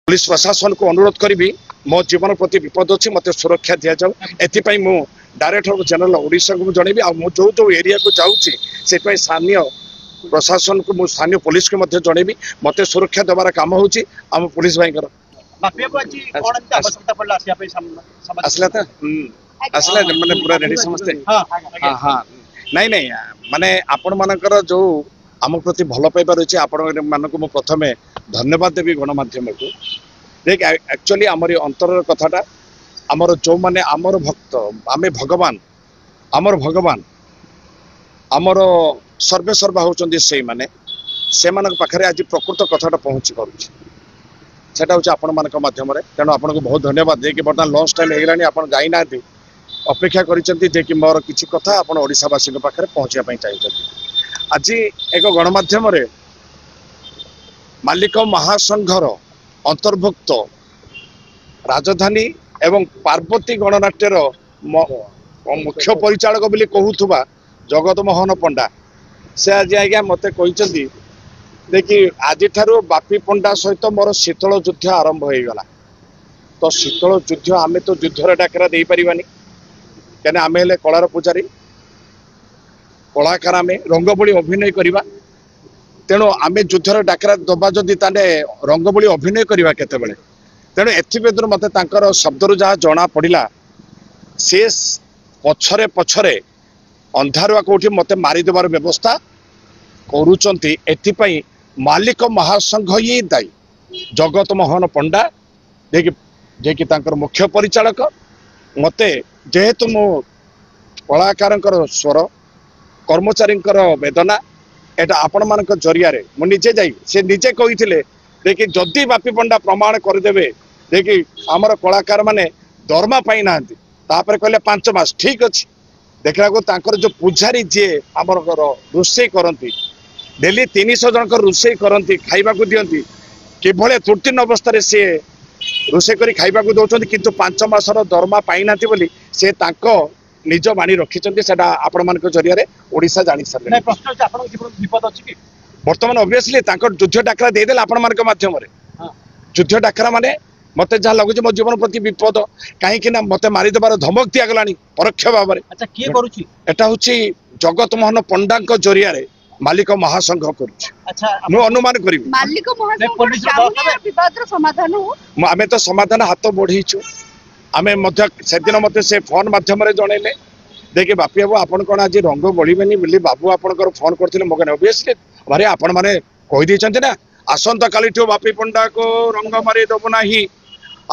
Police ପ୍ରଶାସନକୁ ଅନୁରୋଧ କରିବି, ମୋ ଜୀବନ ପ୍ରତି ବିପଦ ଅଛି, ମୋତେ ସୁରକ୍ଷା ଦିଆଯାଉ। ଏଥିପାଇଁ ମୁଁ ଡାଇରେକ୍ଟର ଜେନେରାଲ ଓଡ଼ିଶାକୁ ମୁଁ ଜଣେଇବି, ଆଉ ମୁଁ ଯେଉଁ ଯେଉଁ ଏରିଆକୁ ଯାଉଛି ସେଥିପାଇଁ ସ୍ଥାନୀୟ ପ୍ରଶାସନକୁ, ମୁଁ ସ୍ଥାନୀୟ ପୋଲିସକୁ ମଧ୍ୟ ଜଣେଇବି। ମୋତେ ସୁରକ୍ଷା ଦେବାର କାମ ହେଉଛି ଆମ ପୋଲିସ ଭାଇଙ୍କର। ଆସିଲା ତ, ଆସିଲା ମାନେ ପୁରା ରେଡି ସମସ୍ତେ? ହଁ ହଁ, ନାଇଁ ନାଇଁ, ମାନେ ଆପଣମାନଙ୍କର ଯୋଉ ଆମ ପ୍ରତି ଭଲ ପାଇବା ରହିଛି, ଆପଣମାନଙ୍କୁ ମୁଁ ପ୍ରଥମେ ଧନ୍ୟବାଦ ଦେବି ଗଣମାଧ୍ୟମକୁ। ଦେଖ, ଆକ୍ଚୁଆଲି ଆମର ଅନ୍ତରର କଥାଟା, ଆମର ଯେଉଁମାନେ ଆମର ଭକ୍ତ, ଆମେ ଭଗବାନ, ଆମର ଭଗବାନ, ଆମର ସର୍ବେ ସର୍ବା ହେଉଛନ୍ତି ସେଇମାନେ, ସେମାନଙ୍କ ପାଖରେ ଆଜି ପ୍ରକୃତ କଥାଟା ପହଞ୍ଚି ପାରୁଛି, ସେଟା ହେଉଛି ଆପଣମାନଙ୍କ ମାଧ୍ୟମରେ। ତେଣୁ ଆପଣଙ୍କୁ ବହୁତ ଧନ୍ୟବାଦ ଦେଇକି ବର୍ତ୍ତମାନ ଲଞ୍ଚ ଟାଇମ୍ ହେଇଗଲାଣି, ଆପଣ ଯାଇନାହାନ୍ତି, ଅପେକ୍ଷା କରିଛନ୍ତି ଯେ କି ମୋର କିଛି କଥା ଆପଣ ଓଡ଼ିଶାବାସୀଙ୍କ ପାଖରେ ପହଞ୍ଚିବା ପାଇଁ ଚାହୁଁଛନ୍ତି। ଆଜି ଏକ ଗଣମାଧ୍ୟମରେ ମାଲିକ ମହାସଂଘର ଅନ୍ତର୍ଭୁକ୍ତ ରାଜଧାନୀ ଏବଂ ପାର୍ବତୀ ଗଣନାଟ୍ୟର ମୁଖ୍ୟ ପରିଚାଳକ ବୋଲି କହୁଥିବା ଜଗତ ମୋହନ ପଣ୍ଡା, ସେ ଆଜି ଆଜ୍ଞା ମୋତେ କହିଛନ୍ତି ଦେଖି ଆଜିଠାରୁ ବାପି ପଣ୍ଡା ସହିତ ମୋର ଶୀତଳ ଯୁଦ୍ଧ ଆରମ୍ଭ ହେଇଗଲା। ତ ଶୀତଳ ଯୁଦ୍ଧ, ଆମେ ତ ଯୁଦ୍ଧର ଡାକରା ଦେଇପାରିବାନି, କାହିଁକିନା ଆମେ ହେଲେ କଳାର ପୂଜାରୀ, କଳାକାର, ଆମେ ରଙ୍ଗବୋଳି ଅଭିନୟ କରିବା। ତେଣୁ ଆମେ ଯୁଦ୍ଧର ଡାକରା ଦେବା ଯଦି, ତାହେଲେ ରଙ୍ଗବୋଳି ଅଭିନୟ କରିବା କେତେବେଳେ? ତେଣୁ ଏଥିଭିତରୁ ମୋତେ ତାଙ୍କର ଶବ୍ଦରୁ ଯାହା ଜଣା ପଡ଼ିଲା, ସେ ପଛରେ ପଛରେ ଅନ୍ଧାରୁଆ କୋଉଠି ମୋତେ ମାରିଦେବାର ବ୍ୟବସ୍ଥା କରୁଛନ୍ତି। ଏଥିପାଇଁ ମାଲିକ ମହାସଂଘ ହିଁ ଦାୟୀ। ଜଗତ ମୋହନ ପଣ୍ଡା ଯିଏକି ତାଙ୍କର ମୁଖ୍ୟ ପରିଚାଳକ, ମୋତେ ଯେହେତୁ ମୁଁ କଳାକାରଙ୍କର ସ୍ୱର, କର୍ମଚାରୀଙ୍କର ବେଦନା, ଏଇଟା ଆପଣମାନଙ୍କ ଜରିଆରେ ମୁଁ ନିଜେ ଯାଇ, ସେ ନିଜେ କହିଥିଲେ ଦେଖି ଯଦି ବାପି ପଣ୍ଡା ପ୍ରମାଣ କରିଦେବେ ଦେଖି ଆମର କଳାକାରମାନେ ଦରମା ପାଇନାହାନ୍ତି, ତାପରେ କହିଲେ 5 ମାସ ଠିକ ଅଛି। ଦେଖିଲାକୁ ତାଙ୍କର ଯୋଉ ପୂଜାରୀ ଯିଏ ଆମର ରୋଷେଇ କରନ୍ତି, ଡେଲି 300 ଜଣଙ୍କର ରୋଷେଇ କରନ୍ତି, ଖାଇବାକୁ ଦିଅନ୍ତି, କିଭଳି ତ୍ରୁଟିନ ଅବସ୍ଥାରେ ସିଏ ରୋଷେଇ କରି ଖାଇବାକୁ ଦେଉଛନ୍ତି, କିନ୍ତୁ 5 ମାସର ଦରମା ପାଇନାହାନ୍ତି ବୋଲି ସେ ତାଙ୍କ ନିଜ ବାଣୀ ରଖିଛନ୍ତି। ସେଟା ଆପଣମାନଙ୍କ ଜରିଆରେ ଓଡ଼ିଶା ଜାଣି ସାରିଲେଣି। ବର୍ତ୍ତମାନ ଅବଭିୟସଲି ତାଙ୍କ ଯୁଦ୍ଧ ଡାକରା ଦେଇଦେଲେ ଆପଣମାନଙ୍କ ମାଧ୍ୟମରେ। ଯୁଦ୍ଧ ଡାକରା ମାନେ ମତେ ଯାହା ଲାଗୁଛି ମୋ ଜୀବନ ପ୍ରତି ବିପଦ, କାହିଁକି ନା ମତେ ମାରିଦେବାର ଧମକ ଦିଆଗଲାଣି ପରୋକ୍ଷ ଭାବରେ। କିଏ କରୁଛି ଏଟା? ହଉଛି ଜଗତ ମୋହନ ପଣ୍ଡାଙ୍କ ଜରିଆରେ ମାଲିକ ମହାସଂଘ କରୁଛି, ମୁଁ ଅନୁମାନ କରିବି। ଆମେ ତ ସମାଧାନ ହାତ ବଢେଇଛୁ। ଆମେ ମଧ୍ୟ ସେଦିନ ମତେ ସେ ଫୋନ ମାଧ୍ୟମରେ ଜଣେଇଲେ, ଦେଖି ବାପି ବାବୁ ଆପଣ କଣ ଆଜି ରଙ୍ଗ ବୋଳିବେନି ବୋଲି ବାବୁ ଆପଣଙ୍କର ଫୋନ କରିଥିଲେ। ମୋ କହିଲେ ଅବଭିୟସଲି ଭାରି ଆପଣମାନେ କହିଦେଇଛନ୍ତି ନା, ଆସନ୍ତାକାଲିଠୁ ବାପି ପଣ୍ଡାକୁ ରଙ୍ଗ ମାରି ଦେବୁ ନାହିଁ।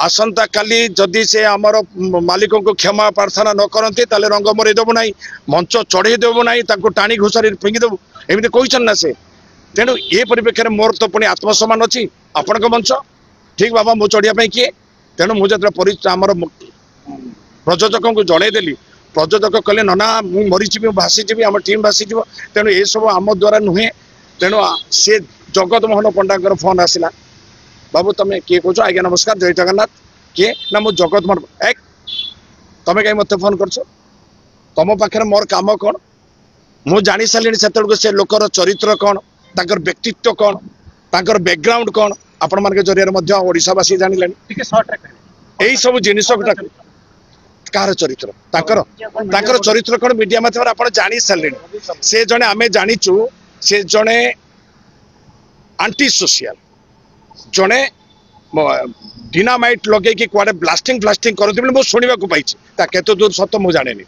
ଆସନ୍ତାକାଲି ଯଦି ସେ ଆମର ମାଲିକଙ୍କୁ କ୍ଷମା ପ୍ରାର୍ଥନା ନ କରନ୍ତି, ତାହେଲେ ରଙ୍ଗ ମରେଇ ଦେବୁ ନାହିଁ, ମଞ୍ଚ ଚଢ଼େଇ ଦେବୁ ନାହିଁ, ତାଙ୍କୁ ଟାଣି ଘୋଷାରି ଫିଙ୍ଗି ଦେବୁ, ଏମିତି କହିଛନ୍ତି ନା ସେ। ତେଣୁ ଏ ପରିପ୍ରେକ୍ଷୀରେ ମୋର ତ ପୁଣି ଆତ୍ମସମ୍ମାନ ଅଛି, ଆପଣଙ୍କ ମଞ୍ଚ ଠିକ ବାବା, ମୁଁ ଚଢ଼ିବା ପାଇଁ କିଏ? ତେଣୁ ମୁଁ ଯେତେବେଳେ ଆମର ପ୍ରଯୋଜକଙ୍କୁ ଜଣେଇଦେଲି, ପ୍ରଯୋଜକ କହିଲେ ନନା ମୁଁ ମରିଯିବି, ମୁଁ ଭାସିଯିବି, ଆମ ଟିମ୍ ଭାସିଯିବ, ତେଣୁ ଏସବୁ ଆମ ଦ୍ୱାରା ନୁହେଁ। ତେଣୁ ସେ ଜଗତ ମୋହନ ପଣ୍ଡାଙ୍କର ଫୋନ୍ ଆସିଲା, ବାବୁ ତମେ କିଏ କହୁଛ? ଆଜ୍ଞା ନମସ୍କାର, ଜୟ ଜଗନ୍ନାଥ। କିଏ ନା ମୁଁ ଜଗତ ମୋହନ। ଏକ ତମେ କାହିଁ ମୋତେ ଫୋନ୍ କରୁଛ? ତମ ପାଖରେ ମୋର କାମ କ'ଣ? ମୁଁ ଜାଣି ସାରିଲିଣି ସେତେବେଳକୁ ସେ ଲୋକର ଚରିତ୍ର କ'ଣ, ତାଙ୍କର ବ୍ୟକ୍ତିତ୍ୱ କ'ଣ, ତାଙ୍କର ବ୍ୟାକଗ୍ରାଉଣ୍ଡ କ'ଣ। ଆପଣମାନଙ୍କ ଜରିଆରେ ମଧ୍ୟ ଓଡ଼ିଶାବାସୀ ଜାଣିଲେଣି ଏଇ ସବୁ ଜିନିଷ ଗୁଡାକ। କାହାର ଚରିତ୍ର? ତାଙ୍କର ତାଙ୍କର ଚରିତ୍ର କ'ଣ ମିଡିଆ ମାଧ୍ୟମରେ ଆପଣ ଜାଣି ସାରିଲେଣି। ସେ ଜଣେ, ଆମେ ଜାଣିଛୁ, ସେ ଜଣେ ଆଣ୍ଟି ସୋସିଆଲ, ଜଣେ ଡିନାମାଇଟ୍ ଲଗେଇକି କୁଆଡ଼େ ବ୍ଲାଷ୍ଟିଂ ଫ୍ଲାଷ୍ଟିଂ କରନ୍ତି ବୋଲି ମୁଁ ଶୁଣିବାକୁ ପାଇଛି। ତା କେତେ ଦୂର ସତ ମୁଁ ଜାଣିନି।